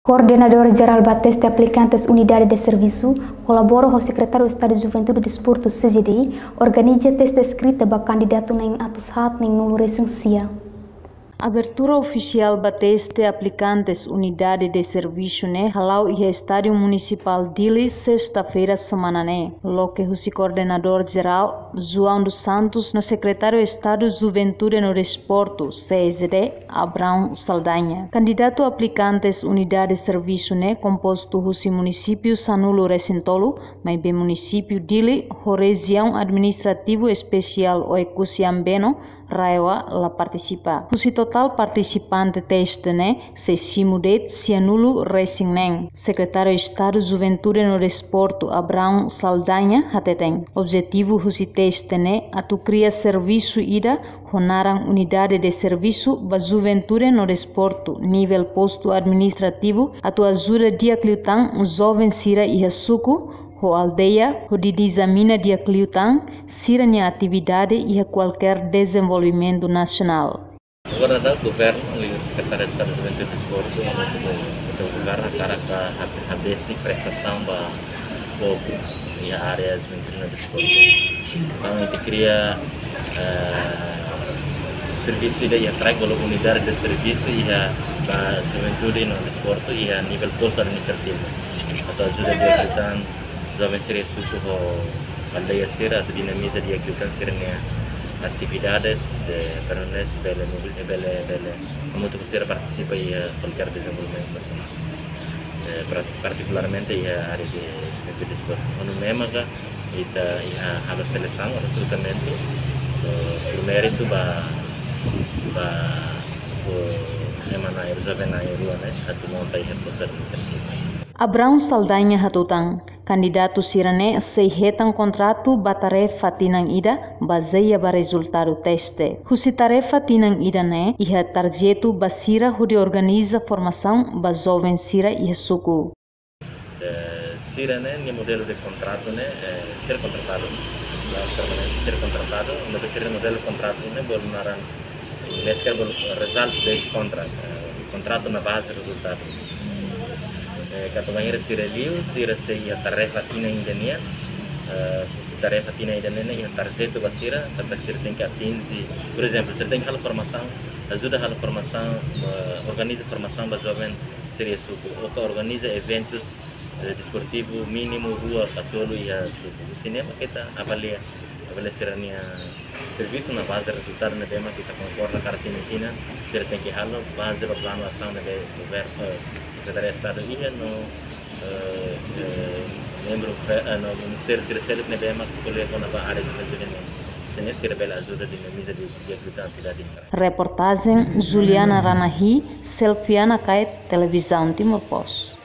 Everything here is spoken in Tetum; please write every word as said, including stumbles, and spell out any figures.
Koordenadór Jerál ba Teste Aplikantes Unidade de Servisu, kolabora ho Sekretáriu Estadu Juventude Desportu, C J D, organiza teste eskrita ba kandidatu na'in atus haat neen-nulu resin sia. Abertura ofisiál ba teste aplikantes Unidade de Servisu ne'e hala'o iha Estádiu Munisipál Dili, sesta-feira semana ne'e, loke husi Koordenadór Jerál João dos Santos no Sekretáriu Estadu Juventude no Desportu, C J D, Abraão Saldanha. Kandidatu aplikantes Unidade Servisu ne'e kompostu husi munisípiu sanulu resin tolu, maibé munisípiu Dili ho Rejiaun Administrativu Espesiál Oekusi Ambeno, RAEOA, la partisipa. Husi totál partisipante teste ne'e, sei simu de'it sianulu resin neen. Sekretáriu Estadu Juventude no Desportu, Abraão Saldanha, hateten, objetivu husi teste ne'e atu kria servisu ida ho naran Unidade de Servisu ba Juventude no Desportu, nivel postu administrativu, atu ajuda di'ak liután joven sira iha suku ho aldeia, hodi dizamina di'ak liután sira-nia atividade iha kualkér dezenvolvimentu nasionál. Agora, Governu, liuhusi Sekretáriu Estadu Juventude Desportu, hamutuk ho Governu, hakarak hab-, habesi prestasaun ba povu iha área juventude no desportu. Entaun, ita kria, eh, servisu ida iha track, bolu Unidade de Servisu iha ba Juventude no Desportu iha nivel postu administrativu. Atu ajuda di'ak liután joven sira iha suku ho aldeia sira atu dinamiza di'ak liután sira-nia atividades, eh, para nune'e bele mobil-, bele, bele hamutuk ho sira partisipa iha kualkér dezenvolvimentu nasionál. Eh, pra-, partikularmente iha área de juventude desportu. Nune'e maka ita iha halo selesaun, rekrutamentu, eh, por méritu ba, ba, ba ema na'in, joven na'in-rua ne'e, atu monta iha postu administrativu. Abraão Saldanha hatutan, kandidatu sira-ne'e sei hetan kontratu ba tarefa tinan ida, bazeia ba rezultadu teste. Husi tarefa tinan ida ne'e, iha tarjetu ba sira hodi organiza formasaun ba joven sira iha suku. Eh, sira-ne'e, nia modelu de kontratu ne'e, eh, ser kontratadu, mas permanente ser kontratadu, mas sira modelu kontratu ne'e, bolu naran, inglés karik bolu result based contract, eh, kontratu na baze rezultadu. Eh, katak bainhira sira liu, sira sei iha tarefa tinan ida nian, eh, husi tarefa tinan ida ne'e, iha tarjetu ba sira, katak sira tenke atinje, por ezemplu, sira tenke halo formasaun, ajuda halo formasaun, eh, organiza formasaun ba joven sira iha suku, ou ka organiza eventus, eh, desportivu mínimu rua ka tolu iha suku. Husi ne'e mak ita avalia, avalia sira-nia servisu na baze rezultadu ne'ebé mak ita konkorda katak tinan-tinan sira tenke halo, baze ba planu asaun ne'ebé governu, eh, Sekretáriu Estadu iha no, eh, eh, membru, eh, no ministériu sira seluk ne'ebé mak ko'alia kona-ba área juventude ne'e. Husi ne'e sira bele ajuda dinamiza di'ak liután atividade. Reportajen Juliana Ranahi, Selfiana Kait, Televizaun Timor Post.